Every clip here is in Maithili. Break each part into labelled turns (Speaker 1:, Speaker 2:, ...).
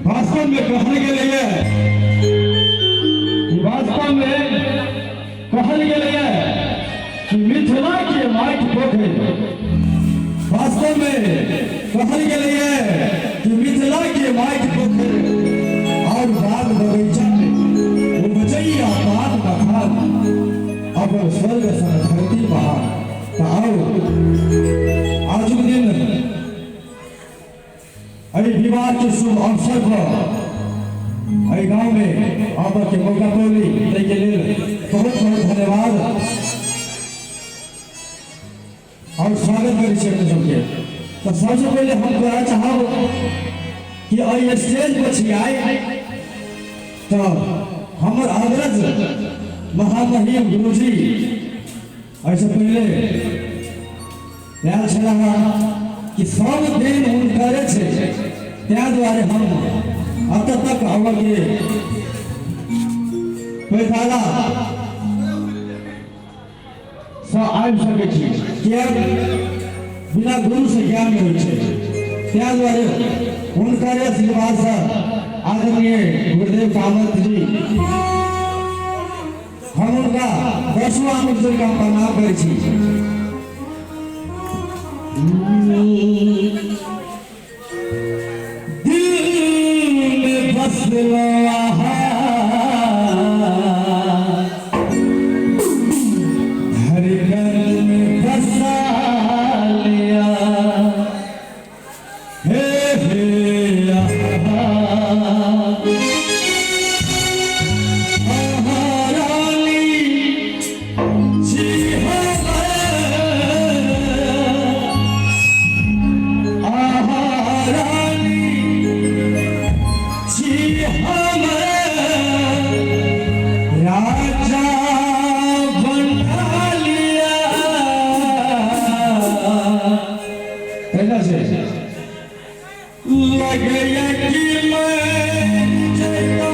Speaker 1: वास्तव में कहल गेलैए कि वास्तव में कहल गेलैए कि मिथिला के माटि पोखरि, वास्तव में कहल गेलैए कि मिथिला के माटि पोखरि और बाग बगीचा में उपजैया पान मखान, अब स्वर्ग सन धरती महान। तऽ आउ आजुक दिन एहि विवाह के शुभ अवसर पर एहि गांव में आबऽ के मौका पौली, ताहिके लेल बहुत बहुत धन्यवाद और स्वागत करै छी अपने सबके। तऽ सबसँ पहिले हम कहऽ चाहब कि एहि स्टेज पर छी आइ, तऽ हमर अग्रज महामहिम गुरुजी एहिसँ पहिले आयल छलाह कि सब दिन हुनकरे छै, ताहि दुआरे हम एतऽ तक आबऽके पैताला सँ आबि सकै छी, किएक बिना गुरुसँ ज्ञान नहि होइ छै। ताहि दुआरे हुनकरे आशीर्वादसँ आदरणीय गुरुदेव कामत जी, हम हुनका दसो आंगुर जोड़ि कऽ हम प्रणाम करै छी। दिल में बसलो आहा, धड़कन में बसा लिया, हे हे आहा, आहा रानी जी हमें, आहा रानी जी हमें राजा बना लिया। कहना छै लगैया कि मैं जइतो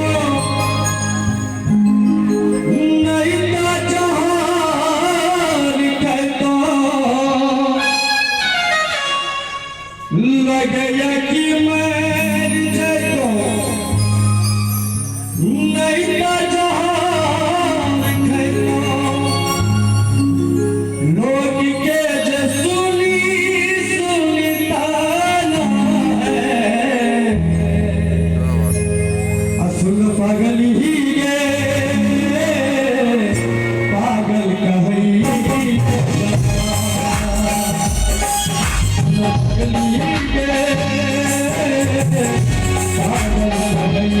Speaker 1: नहीं तो जहान कहतो, लगैया कि मैं जइतो नहीं तो जहान कहतो, लोग के जे सुनी सुनी ताना है, असुल पागल ही गे पागल कहई, पागल ही गे पागल कहई।